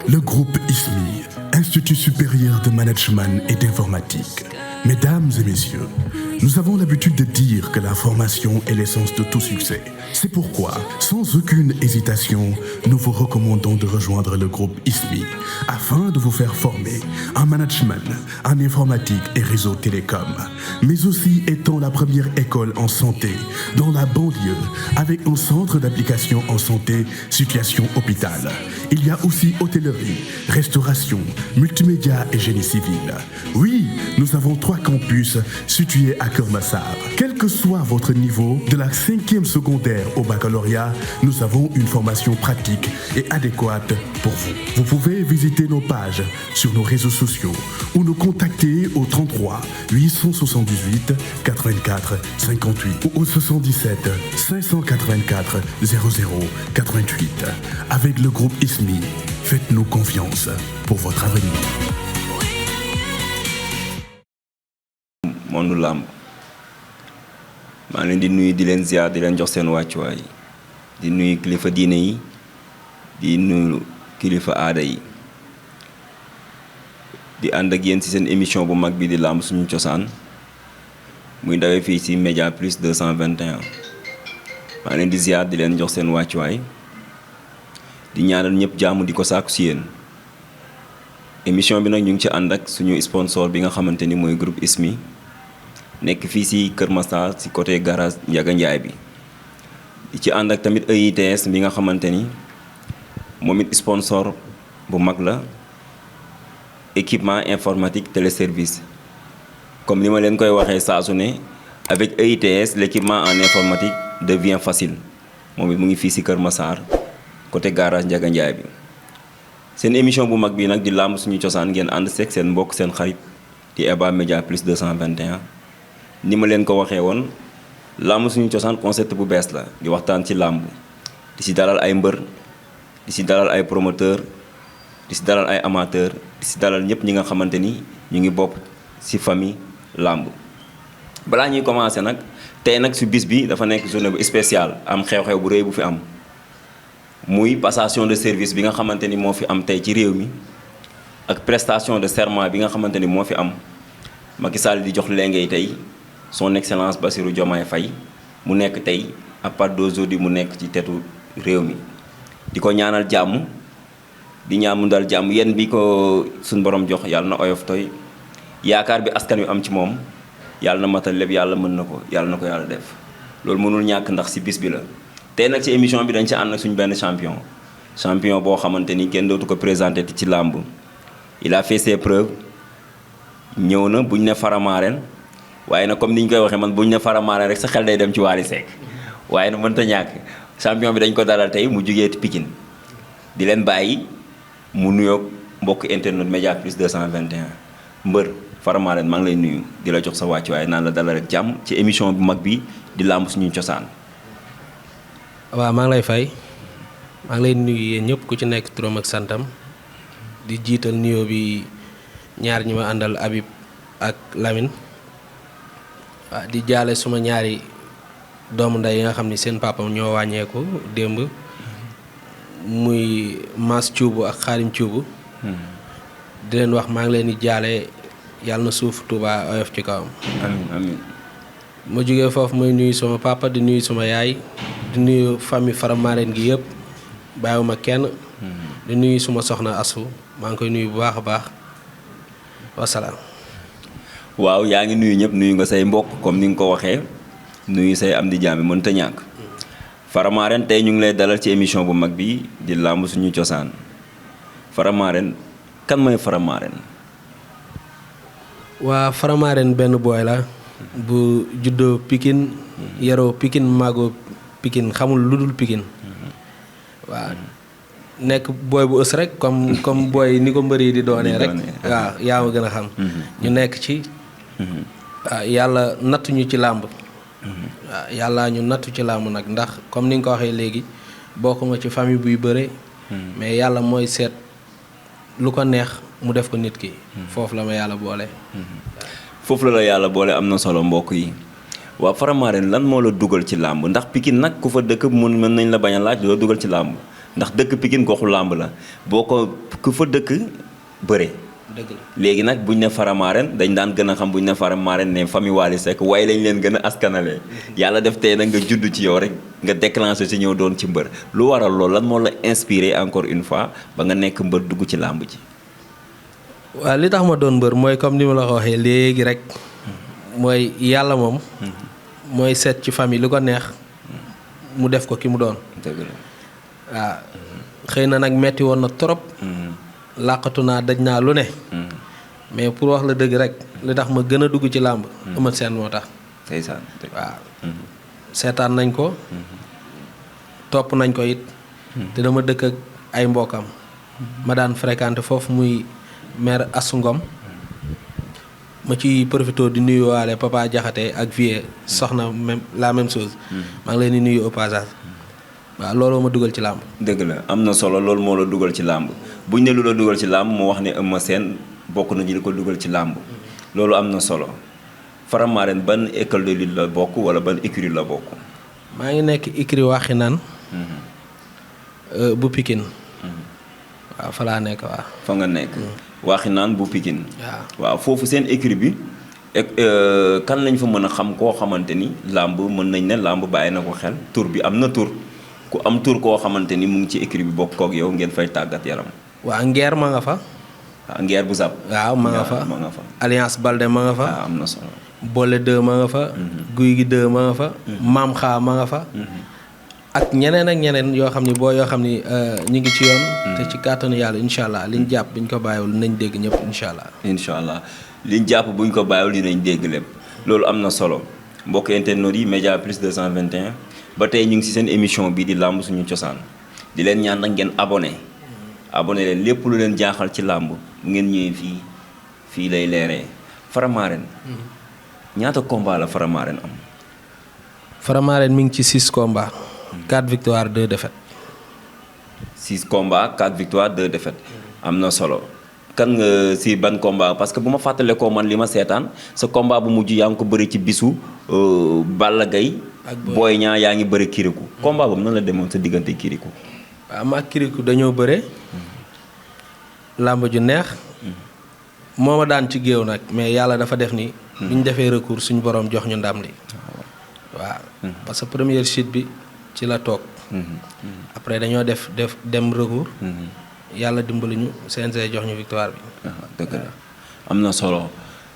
Le groupe ISMI, Institut supérieur de management et d'informatique. Mesdames et messieurs, nous avons l'habitude de dire que la formation est l'essence de tout succès. C'est pourquoi, sans aucune hésitation, nous vous recommandons de rejoindre le groupe ISMI afin de vous faire former en management, en informatique et réseau télécom, mais aussi étant la première école en santé dans la banlieue avec un centre d'application en santé, situation hôpital. Il y a aussi hôtellerie, restauration, multimédia et génie civil. Oui, nous avons 3 campus situés à Keur Massar. Quel que soit votre niveau, de la 5e secondaire au baccalauréat, nous avons une formation pratique et adéquate pour vous. Vous pouvez visiter nos pages sur nos réseaux sociaux ou nous contacter au 33 878 84 58 ou au 77 584 00 88. Avec le groupe ISMI, faites-nous confiance pour votre avenir. Monde lamb maa leen di nuyu di leen ziar di leen jox seen wàccuwaay di nuyu kilifa diine yi di nuyu kilifa aada yi di ànd ak yéen ci seen émission bu mag bi di lamb suñu cosaan muy ndawee fii ci Média Plus 221 maa leen di ziar di leen jox seen wàccuwaay di ñaanal ñëpp jàmm di ko sàkku ci yéen émission bi nag ñu ngi ci ànd ak suñu sponsor bi nga xamante ni mooy groupe ISMI nekk fii ci Keur Massar ci côté garage Ndiaga Ndiaye bi di ci ànd ak tamit EITS bi nga xamante ni moom it sponsor bu mag la équipement informatique téléservice comme li ma leen koy waxee saa su ne avec EITS l'équipement en informatique devient facile moom it mu ngi fii ci Keur Massar côté garage Ndiaga Ndiaye bi seen émission bu mag bi nag di làmb suñu cosaan ngeen ànd seeg seen mbokk seen xarit di Eba Média Plus 221 ni ma leen ko waxee woon làmb suñu cosaan concept bu bees la di waxtaan ci làmb di ci dalal ay mbër di ci dalal ay promoteur di ci dalal ay amateur di ci dalal ñëpp ñi nga xamante ni ñu ngi bopp ci famille làmb balaa ñuy commencer nag tey nag ci bis bi dafa nekk journée bu spéciale am xew-xew bu rëy bu fi am muy passation de service bi nga xamante ni moo fi am tey ci réew mi ak prestation de serment bi nga xamante ni moo fi am Macky Sall di jox lengay tey son excellence Bassirou Diomaye Faye mu nekk tey à partir d'aujourd'hui mu nekk ci tetu réew mi di ko ñaanal jàmm di ñaan mu dal jàmm yéen bi ko suñ borom jox yàlla na oyof toy yaakaar bi askan wi am ci moom yàlla na matal lépp yàlla mën na ko yàlla def loolu mënul ñàkk ndax ci bis bi la tey nag ci émission bi dañ ci ànd ak suñu benn champion boo xamante ni kenn dootu ko présenté ci làmb il a fait ses preuves ñëw na buñ ne Faramareen waaye nag comme ni ñu koy waxee man buñ ne Faramareen rek sa xel day dem ci Wally Seck waaye nag mënta ñàkk champion bi dañ ko dalal tey mu jugee Pikine di leen bàyyi mu nuyoog mbokk internet Média Plus 221 mbër Faramareen maa ngi lay nuyu di la jox sa wàcc waaye naan la dalal rek jàmm ci émission bu mag bi di làmb suñu cosaan. waaw maa ngi lay fay maa ngi lay nuyu yéen ñëpp ku ci nekk turam ak santam di jiital nuyoo bi ñaar ñi ma àndal Habib ak Lamine waaw di jaale suma ñaari doomu ndey yi nga xam ni seen papa ñoo wàññeeku démb muy Mass Thioub ak Xaarim Thioub di leen wax maa ngi leen di jaale yàlla na suuf Touba oyof ci kawam. amiin amiin. ma jógee foofu muy nuyu sama papa di nuyu sama yaay di nuyu famille Faramareen gi yëpp bàyyiwuma kenn. di nuyu suma soxna Asu maa ngi koy nuyu bu baax a baax wasalaam. waaw yaa ngi nuyu ñëpp nuyu nga say mbokk comme ni nga ko waxee nuyu say am di jaam yi mënta ñàkk Faramareen tey ñu ngi lay dalal ci émission bu mag bi di làmb suñu cosaan Faramareen kan mooy Faramareen. waa Faramareen benn booy la bu juddoo Pikine yaroo Pikine màggoo Pikine xamul lu dul Pikine waaw nekk booy bu ës rek comme booy ni ko mbër yi di doonee rek waaw yaa ma gën a xam ñu nekk ci waaw yàlla nattuñu ci làmb waaw yàlla ñu nattu ci làmb nag ndax comme ni nga ko waxee léegi bokkuma ci famille buy bëre mais yàlla mooy seet lu ko neex mu def ko nit ki foofu la ma yàlla boole foofu la yàlla boole am na solo mbokk yi waa Faramareen lan moo la dugal ci làmb ndax Pikine nag ku fa dëkk mën nañ la bañ a laaj loo dugal ci làmb ndax dëkk Pikine goxu làmb la boo ko ku fa dëkk bëre. dëgg la léegi nag buñ ne Faramareen dañ daan gën a xam buñ ne Faramareen ne famille Wally Seck waaye lañ leen gën a askanalee yàlla def tey nag nga judd ci yow rek nga déclenché ci ñëw doon ci mbër lu waral loolu lan moo la inspiré encore une fois ba nga nekk mbër dugg ci làmb ji. waaw li tax ma doon mbër mooy comme ni ma la ko waxee léegi rek mooy yàlla moom. mooy seet ci famille lu ko neex mu def ko ki mu doon. dëgg la waaw xëy na nag metti woon na trop. làqatu naa daj naa lu ne. mais pour wax la dëgg rek li tax ma gën a dugg ci làmb. Eumeu Sène moo tax. ndeysaan waaw. seetaan nañ ko. topp nañ ko it. te dama dëkk ak ay mbokkam. ma daan fréquenté foofu muy maire Assou Ngom. ma ci profité di nuyuwaale Papa Diakhaté ak Vieux soxna même la même chose. maa ngi leen di nuyu au passage. waaw looloo ma dugal ci làmb. dëgg la am na solo loolu moo la dugal ci làmb buñ ne lu la dugal ci làmb mu wax ne Eumeu Sène bokk na ci li ko dugal ci làmb loolu am na solo Faramareen ban école de lutte la bokk wala ban écurie la bokk. maa ngi nekk écurie Waxinaan bu Pikine. waaw fa laa nekk waaw. fa nga nekk. Waxinaan bu Pikine. waaw foofu seen écurie bi kan lañ fa mën a xam koo xamante ni làmb mën nañ ne làmb bàyyi na ko xel tur bi am na tur ku am tur koo xamante ni mu ngi ci écurie bi bokk kook yow ngeen fay tàggat yaram. waaw Ngeer ma nga fa. waaw Ngeer bu sab. waaw ma nga fa ma nga fa. Alliance Balde ma nga fa. waaw am na solo. Boole 2 ma nga fa. Guy gi 2 ma nga fa. Maam Xaa ma nga fa. ak ñeneen ak ñeneen yoo xam ni boo yoo xam ni ñu ngi ci yoon. te ci kàttanu yàlla incha allah liñ jàpp buñ ko bàyyiwul nañ dégg ñëpp incha allah. incha allah liñ jàpp buñ ko bàyyiwul dinañ dégg lépp loolu am na solo mbokk internautes yi Média Plus 221 ba tey ñu ngi ci seen émission bii di làmb suñu cosaan di leen ñaan nag ngeen abonné leen lépp lu leen jaaxal ci làmb bu ngeen ñëwee fii lay leeree Faramareen. ñaata combat la Faramareen am. Faramareen mi ngi ci 6 combats. 4 victoires 2 défaites. 6 combats 4 victoires 2 défaites. am na solo kan nga si ban combat parce que bu ma fàttalee ko man li ma seetaan sa combat bu mujj yaa ngi ko bëri ci bisu Balla Gaye ak Boy Niang yaa ngi bëri Kirikou. combat boobu nan la demoon sa diggante Kirikou. waaw maa Kirikou dañoo bëre. làmb ju neex. moo ma daan ci géew nag mais yàlla dafa def ni. bi ñu defee recours suñu borom jox ñu ndam li. waaw parce que première chute bi ci la toog. après dañoo dem recours. yàlla dimbali ñu CNG jox ñu victoire bi. dëgg la am na solo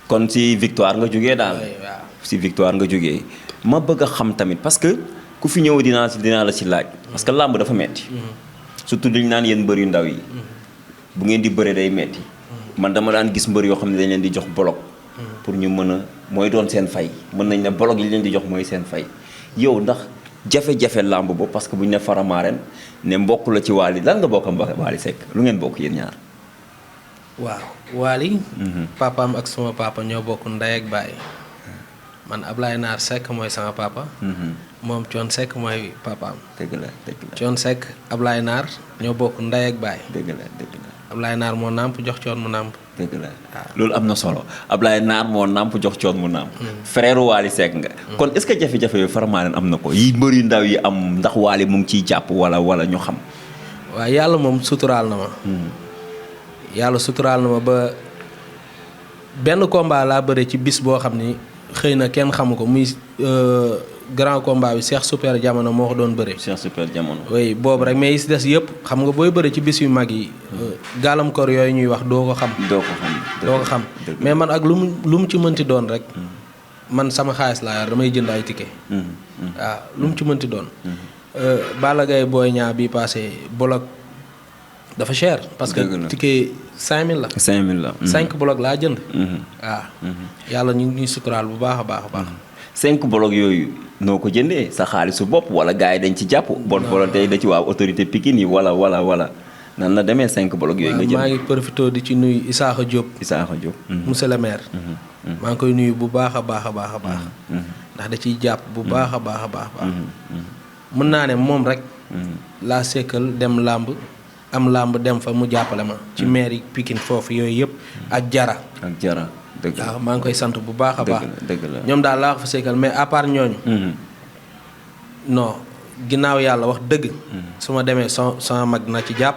kon si victoire nga jógee daal. waaw si victoire nga jógee. ma bëgg a xam tamit parce que ku fi ñëw dinaa la si laaj. parce que làmb dafa metti surtout dañu naan yéen mbër yu ndaw yi. bu ngeen di bëre day metti man dama daan gis mbër yoo xam ne dañ leen di jox bolok. pour ñu mën a mooy doon seen fay mën nañ ne bolok yi leen di jox mooy seen fay yow ndax jafe-jafe làmb boobu parce que bu ñu ne Faramareen ne mbokk la ci Wally lan nga bokk am Wally Seck lu ngeen bokk yéen ñaar. waaw Wally. papaam ak sama papa ñoo bokk ndey ak baay. man Ablaye Naar Seck mooy sama papa. moom Thione Seck mooy papaam. dëgg la dëgg la Thione Seck Ablaye Naar ñoo bokk ndey ak baay. dëgg la dëgg la. Ablaye Naar moo nàmp jox Thione mu nàmp. dëgg la loolu am na solo Ablaye Naar moo nàmp jox Thione mu nàmp. frère Wally Seck nga. kon est-ce que jafe-jafe yooyu Faramareen am na ko yi mbër yu ndaw yi am ndax Wally mu ngi ciy jàpp wala ñu xam. waaw yàlla moom suturaal na ma. yàlla suturaal na ma ba benn combat laa bëre ci bis boo xam ni xëy na kenn xamu ko muy grand combat bi Cheikh Super Jamono moo ko doon bëre. Cheikh Super Jamono. oui boobu rek mais yi si des yëpp xam nga booy bëre ci bis yu mag yi. gàllankoor yooyu ñuy wax doo ko xam. doo ko xam mais man ak lu mu ci mënti doon rek. man sama xaalis laa yor damay jënd ay ticket. waaw lu mu ci mënti doon. Balla Gaye Boy Niang bi passé bolok dafa cher. parce que ticket 5000 la. 5000 la. 5 bolok laa jënd. waaw. yàlla ñu ngi suturaal bu baax a baax. 5 bolok yooyu noo ko jëndee sa xaalisu bopp wala gars yi dañ ci jàpp. bonne volonté da ci waa autorité Pikine yi wala nan la demee 5 bolok yooyu nga jënd. maa ngi profité di ci nuyu Isaaxa Diop. monsieur le maire. maa ngi koy nuyu bu baax a baax. ndax da ciy jàpp bu baax a baax. mën naa ne moom rek. laa sekkal dem làmb am làmb dem fa mu jàppale ma. ci mairie Pikine foofu yooyu yëpp ak jara. dëgg la waaw maa ngi koy sant bu baax a baax. dëgg la ñoom daal laa ko fa sekkal mais à part ñooñu. non ginnaaw yàlla wax dëgg. su ma demee sama mag na ci jàpp.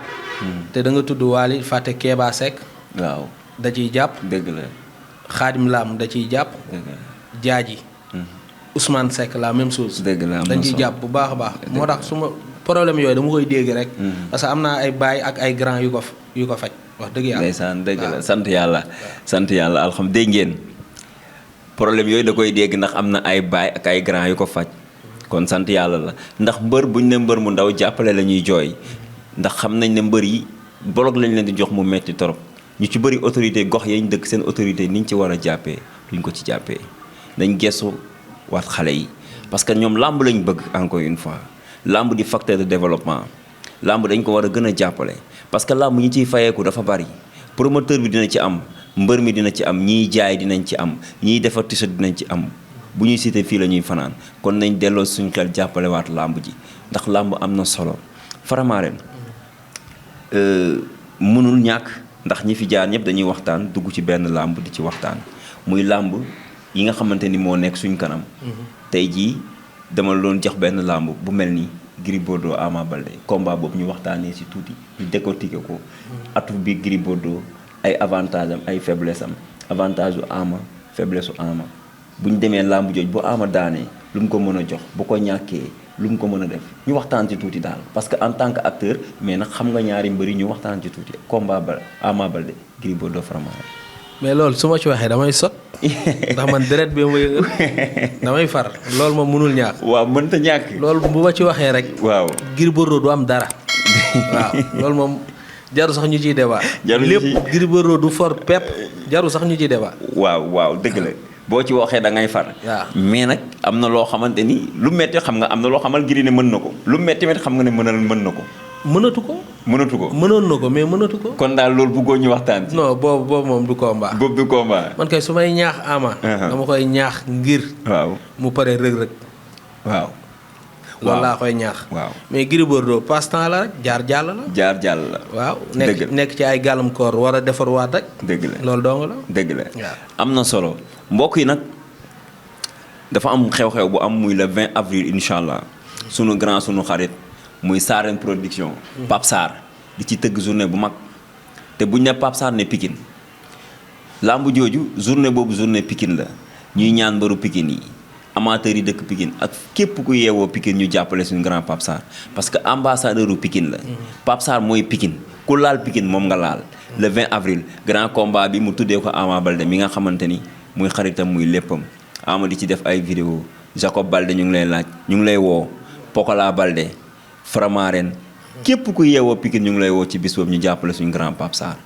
te da nga tudd Waly fàtte Kéba Seck. waaw da ciy jàpp. dëgg la. Xaadim Lam da ciy jàpp. Jaaji. Ousmane Seck la même chose. dëgg la am na dañ ciy jàpp bu baax a baax. moo tax su ma problème yooyu dama koy dégg rek. parce que am naa ay baay ak ay grand yu ko faj wax dëgg yàlla. ndeysaan dëgg la sant yàlla. sant yàlla alhamdulilah dégg ngeen problème yooyu da koy dégg ndax am na ay baay ak ay grand yu ko faj. kon sant yàlla la ndax mbër buñ ne mbër mu ndaw jàppale la ñuy jooy ndax xam nañ ne mbër yi bolog lañ leen di jox mu metti torop ñu ci bëri autorité gox yañ dëkk seen autorité niñ ci war a jàppee duñ ko ci jàppee dañ gestu waat xale yi parce que ñoom làmb lañ bëgg encore une fois làmb di facteur de développement làmb dañ ko war a gën a jàppale parce que làmb ñi ciy fayeeku dafa bari promoteur bi dina ci am mbër mi dina ci am ñiy jaay dinañ ci am ñiy defar t-shirt dinañ ci am bu ñuy cité fii la ñuy fanaan kon nañ delloo suñ xel jàppale waat làmb ji ndax làmb am na solo Faramareen mënul ñàkk ndax ñi fi jaar ñëpp dañuy waxtaan dugg ci benn làmb di ci waxtaan muy làmb yi nga xamante ni moo nekk suñ kanam tey jii dama doon jox benn làmb bu mel ni Gris Bordeaux Ama Baldé combat boobu ñu waxtaanee si tuuti ñu décortiquer ko atu bi Gris Bordeaux ay avantage am ay faiblesse am avantage u Ama faiblesse u Ama bu ñu demee làmb jooj bu Ama daanee lu mu ko mën a jox bu ko ñàkkee lu mu ko mën a def ñu waxtaan ci tuuti daal parce que en tant que acteur mais nag xam nga ñaari mbëri ñu waxtaan ci tuuti combat ba Ama Baldé Gris Bordeaux Faramareen. mais loolu su ma ci waxee damay sot ndax man deret bi ma yëngal damay far loolu moom mënul ñàkk. waaw mënta ñàkk. loolu bu ma ci waxee rek. waaw Gris Bordeaux du am dara. waaw loolu moom jaru sax ñu ciy débat. jaru lépp Gris Bordeaux du for pepp jaru sax ñu ciy débat. waaw dëgg la. boo ci waxee da ngay far. mais nag am na loo xamante ni lu metti xam nga am na loo xamal Gris ne mën na ko lu metti met xam nga ne mën na ko. mënatu ko. mënoon na ko mais mënatu ko. kon daal loolu bëggoo ñu waxtaan ci. non boobu moom du combat. boobu du combat. man kay su may ñaax Ama. dama koy ñaax ngir. waaw mu pare rëg-rëg. waaw. loolu laa koy ñaax. waaw mais Gris Bordeaux passe-temps la rek jaar jàll la. jaar jàll la. waaw nekk ci ay gàllankoor war a defar waat rek. dëgg la loolu dong la. dëgg la waaw am na solo mbokk yi nag dafa am xew-xew bu am muy le 20 avril incha allah sunu grand sunu xarit muy Sarène production. Pape Sarr di ci tëgg journée bu mag te buñ ne Pape Sarr ne Pikine lambu jooju journée boobu journée Pikine la ñuy ñaan mbaru Pikine yi. amateurs yi dëkk Pikine ak képp ku yeewoo Pikine ñu jàppale suñu grand Pape Sarr parce que ambassadeur u Pikine la. Pape Sarr mooy Pikine ku laal Pikine moom nga laal. le 20 avril grand combat bi mu tuddee ko Ama Baldé mi nga xamante ni muy xaritam muy léppam Ama di ci def ay vidéo Jacob Baldé ñu ngi lay laaj ñu ngi lay woo Pokola Baldé Faramareen képp ku yeewoo Pikine ñu ngi lay woo ci bis boobu ñu jàppale suñu grand Pape Sarr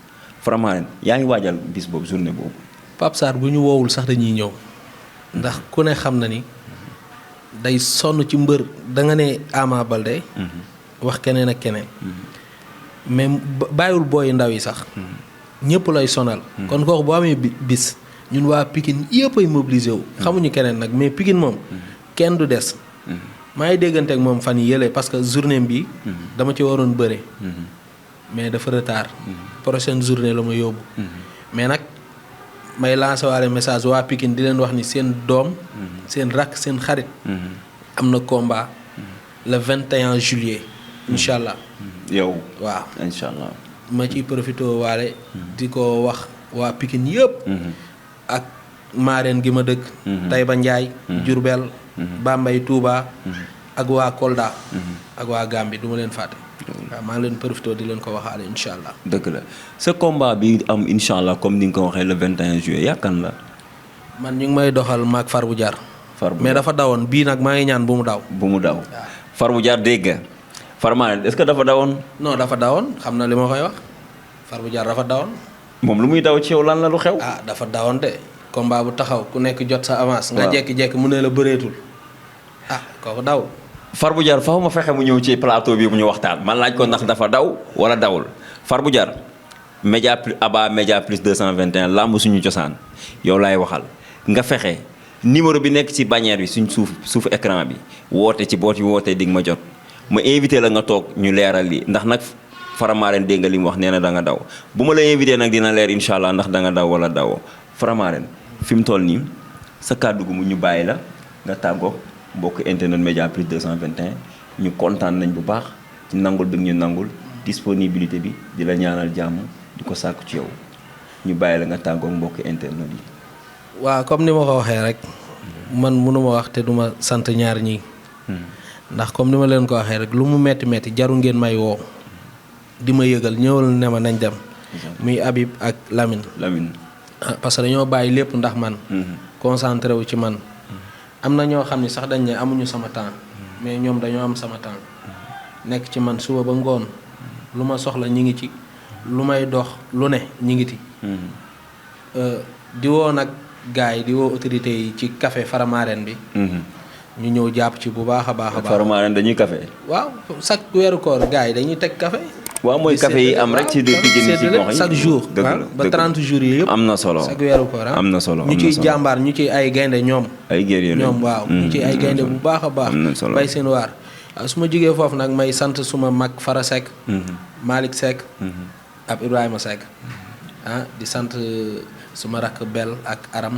Faramareen yaa ngi waajal bis boobu journée boobu. Pape Sarr bu ñu woowul sax dañuy ñëw. ndax ku ne xam na ni day sonn ci mbër da nga ne Ama Baldé wax keneen ak keneen mais bàyyiwul booy ndaw yi sax ñëpp lay sonal kon kooku boo amee bis ñun waa Pikine yëpp ay mobilisé wu xamuñu keneen nag mais Pikine moom kenn du des maa ngi déggante ak moom fan yi yële parce que journée bi dama ci waroon bëre mais dafa retard prochaine journée la ma yóbbu mais nag may lancé waale message waa Pikine di leen wax ni seen doom seen rakk seen xarit am na combat le 21 juillet incha allah yow waaw incha allah ma ciy profité waale di ko wax waa Pikine yëpp ak Mareen gi ma dëkk Taïba Ndiaye Diourbel Bambey Touba ak waa Kolda ak waa Gambie du ma leen fàtte waaw maa ngi leen profité di leen ko waxaale incha allah. dëgg la sa combat bi am incha allah comme ni nga ko waxee le 21 juillet yaakaar la. man ñu ngi may doxal maag far bu jar. mais dafa dawoon bii nag maa ngi ñaan bu mu daw. bu mu daw far bu jar dégg nga Faramareen est-ce que dafa dawoon. non dafa dawoon xam na li ma koy wax far bu jar dafa dawoon. moom lu muy daw ci yow lan la lu xew. ah dafa dawoon de combat bu taxaw ku nekk jot sa avance. nga jékki-jékki mu ne la bëreetul ah kooku daw. far bu jar faaw ma fexe mu ñëw ci plateau bi mu ñu waxtaan man laaj ko ndax dafa daw wala dawul far bu jar média plus Aba média plus 221 lamb suñu cosaan yow laay waxal nga fexe numéro bi nekk ci bannière bi suñ suufu écran bi woote ci boot yi wootee di nga ma jot ma invité la nga toog ñu leeral li ndax nag Faramareen dégg nga li mu wax nee na da nga daw bu ma la invité nag dina leer incha allah ndax da nga daw wala dawoo Faramareen fi mu toll nii sa kàddu gu mu ñu bàyyi la nga tàggoo mbokk internet média plus 221 ñu kontaan nañ bu baax ci nangul bi ñu nangul disponibilité bi di la ñaanal jàmm di ko sàkku ci yow ñu bàyyi la nga tàggoog mbokki internet yi. waaw comme ni ma ko waxee rek man mënuma wax te duma sant ñaar ñii ndax comme ni ma leen ko waxee rek lu mu metti metti jaru ngeen may woo di ma yëgal ñëwal ne ma nañ dem muy Habib ak Lamine parce que dañoo bàyyi lépp ndax man concentré wu ci man am na ñoo xam ne sax dañ ne amuñu sama temps mais ñoom dañoo am sama temps nekk ci man suba ba ngoon lu ma soxla ñi ngi ci lu may dox lu ne ñi ngi ci di woo nag gars yi di woo autorités yi ci café Faramaren bi ñu ñëw jàpp ci bu baax a baax a baax. Faramaren dañuy café waaw chaque weeru koor gars yi dañuy teg café waaw mooy café yi am rek ci Pikine ci gox yi chaque jour ba 30 jours yi yëpp am na solo chaque weeru koor am na solo ñu ciy jàmbaar ñu ciy ay gaynde ñoom ay guerrier ñoom waaw ñu ciy ay gaynde bu baax a baax bay seen waar su ma jógee foofu nag may sant suma mag Fara Seck Malick Seck ab Ibrahima Seck di sant suma rakk Bel ak Aram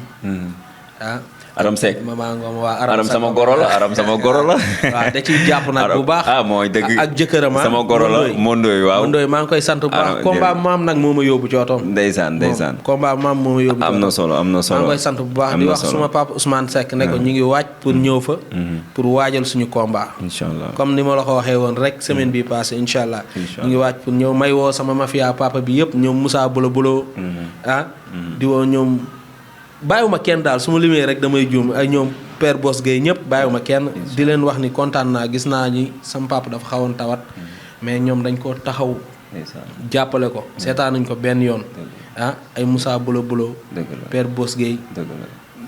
Aram Seck mama ngom waa Aram sama goro la Aram sama goro la waaw da ciy jàpp nag bu baax mooy dëgg ak jëkkëram sama goro la Mondoy waaw Mondoy maa ngi koy sant bu baax combat maam nag moo ma yóbbu ci otoom ndeysaan combat maam moo ma yóbbu am na solo maa ngi koy sant bu baax di wax suma papa Ousmane Seck ne ko ñu ngi waaj pour ñëw fa pour waajal suñu combat inchallah comme ni ma la ko waxee woon rek semaine bi passé inchallah ñu ngi waaj pour ñëw may woo sama mafia papa bi yëpp ñoom Moussa Bolo Bolo di woo ñoom bàyyiwuma kenn daal su ma limee rek damay juum ay ñoom Père Boss Gueye ñëpp bàyyiwuma kenn di leen wax ni kontaan naa gis naa ni sama papa dafa xawoon tawat mais ñoom dañ ko taxaw jàppale ko seetaan nañ ko benn yoon ay Moussa Bolo Bolo Père Boss Gueye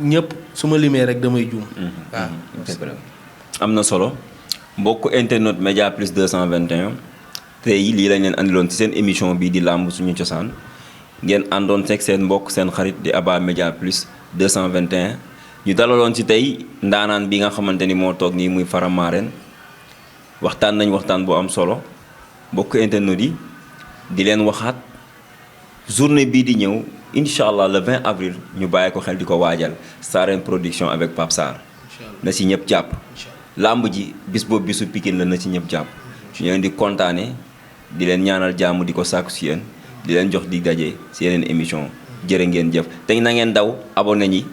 ñëpp su ma limee rek damay juum waaw am na solo mbokk internet Média Plus 221 tey lii lañ leen andiloon ci seen émission bii di làmb suñu cosaan ngeen àndoon teg seen mbokk seen xarit di Aba Média Plus 221 ñu dalaloon ci tey ndaanaan bi nga xamante ni moo toog nii muy Faramaren waxtaan nañ waxtaan bu am solo mbokk internet yi di leen waxaat journée bii di ñëw incha allah le 20 avril ñu bàyyi ko xel di ko waajal Sarène production avec Pape Sarr na ci ñëpp jàpp làmb ji bis boobu bisu Pikine la na ci ñëpp jàpp ñu leen di kontaane di leen ñaanal jàmm di ko sàkku si yéen di leen jox di daje si yeneen émission jërë ngeen jëf te na ngeen daw abonné ñi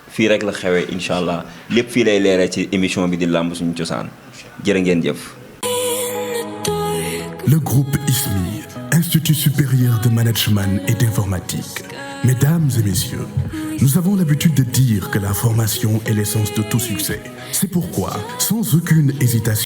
fii rek la xewee incha allah lépp fii lay leeree ci émission bi di làmb suñu cosaan jërë ngeen jëf. Le groupe ISMI, Institut supérieur de management et d'informatique. Mesdames et messieurs, nous avons l'habitude de dire que la formation est l'essence de tout succès. C'est pourquoi, sans aucune hésitation,